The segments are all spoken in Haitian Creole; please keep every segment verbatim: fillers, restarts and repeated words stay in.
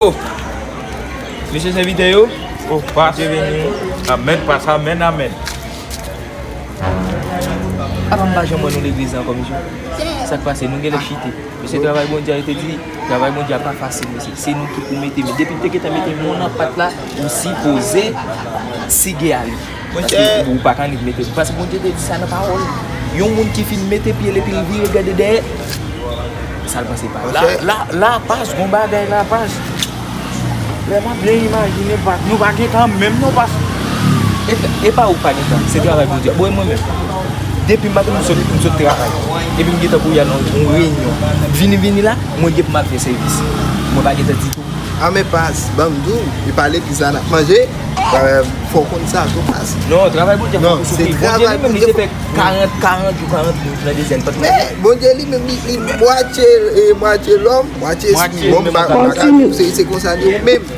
Oh. Mesye sèvitè yo. Oh, pas. Bondye beni. Amèn, pas. Amèn, amèn. Apa m pa janm wè nou legliz la ankò, mesye? Sa k pase? Nou genlè chite. Mesye, travay Bondye a, yo te di, travay Bondye a pa fasil, mesye. Se nou ki pou mete men. Depi m te gentan mete men nan pat la, ou sipoze sige ale. Paske ou pa ka annik mete. Paske Bondye te di sa nan pawòl. Yon moun ki fin mete pye l epi l vire gade dèyè, sa l panse pa. La, la, la, pas, gon bagay la, pas. Lè m ap byen imajine, pas, nou pa gen tan menm non, pas. E, e pa ou pa gen tan, se travay Bondye. Bon, e mwen menm, depi maten m sot, m sot travay, epi m gentan pou y al nan yon reyinyon. Vini, vini la, mwen gen pou m al fè sèvis. Mwen pa gen tan ditou. A men pas, ban m di w, e pa legliz la n ap manje, fò w konn sa tou pas. Non, travay Bondye fò w soufri. Bondye li menm, li te fè karant, karant jou, karant nuit nan dezè, li pa t manje. Men Bondye li menm, li, li mwatye, e, mwatye lòm, mwatye espri. Bon, m pa, m pa ka di w se, se konsa li ye ou menm.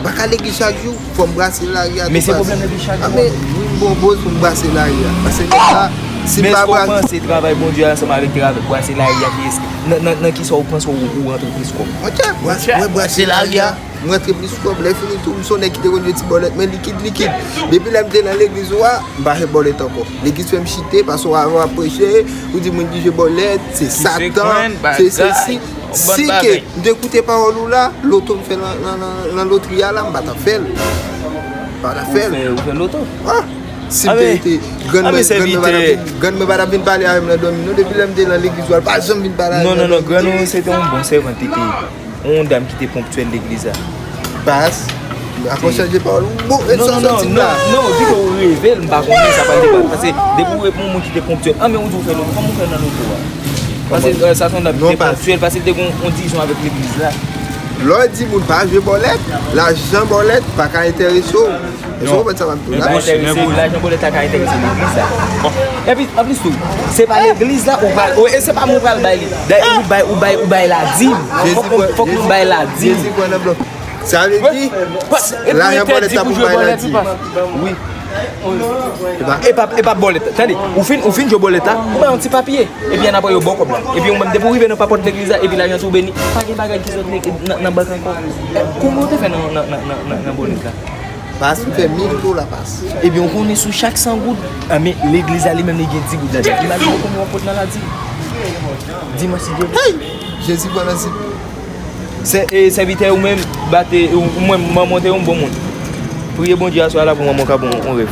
M pa ka legliz chak jou, fò m brase lari a tou pas. Men se pwoblèm legliz chak jou. A men, wi, m bon poz pou m brase lari a. Paske nèg la, si m pa brase. Men èske w panse travay Bondye ansanm avèk travay brase lari a, ki èske, nan, nan, nan kisa w panse w, ou rantre plis kòb? Monchè, brase, mwen brase lari a. M rantre plis kòb. Lè fini tou, m se yon nèg ki te konn jwe ti bòlèt, men likid, likid. Depi lè m te nan legliz ou a, m pa jwe bòlèt ankò. Legliz fè m chite, paske w ap preche, ou di moun ki jwe bòlèt, se Satan, se sesi. Si ke m te koute pawòl ou la, loto m fè nan, nan, nan, nan lotri a la, m pa t ap fè l. M pa t ap fè l. Ou fè, ou fè loto? Ah! Si m te rete, grann mwen, grann mwen pa t ap vin, grann mwen pa t ap vin pale avè m nan dòmi, non, depi lè m te nan legliz ou a, l pa janm vin pale avè m. Non, non, non, grann ou se te yon bon sèvant, li te ye. Yon dam ki te ponktyèl legliz la. Pas, akonsyans de pawòl. Bon, e sa w soti la. Non, non, non, non, non, di ke ou reve l, m pa konnen sa pral depann. Paske depi ou reve yon moun ki te ponktyèl, an, men ou di ou fè loto, kòman ou fè nan loto a? Paske, euh, sa se yon dam ki te ponktyèl, paske li te gen yon dizon avèk legliz la. Lè w di moun pa jwe bòlèt, lajan bòlèt pa ka enterese w. Èske w konprann sa m ap di w la? Li pa enterese, lajan bòlèt la ka enterese legliz la. Epi, anplis tou, se pa legliz la ou pral, ou, e se pa mwen ou pral bay li. Dayè, ou bay, ou bay, ou bay ladim. Fòk, fòk nou bay ladim. Jezi kwè nan blan. Sa vle di, lajan bòlèt la pou bay ladim. Wi. E pa, e pa bòlèt. Tande, ou fin, ou fin jwe bòlèt la, ou bay yon ti papye. Epi ann apre yo ba w kòb la. Epi ou menm, depi ou rive nan papòt legliz la, epi lajan tou beni. Pa gen bagay ki sot nan, nan bank ankò. Kòman ou te fè nan, nan, nan, nan, nan, nan bòlèt la? Pas, m fè mil dola pas. Ebyen, ou konnen sou chak san goud, a, men legliz la li menm li gen di goud ladan. Imajine w konbyen w ap pot nan ladim. Dimanch si Dye vle. Hey! Jezi pran nan zip. Sè, e, sèvitè ou menm, bate, ou, ou menm, manman w te yon bon moun. Priye Bondye aswè a la pou manman w ka bon, yon rèv.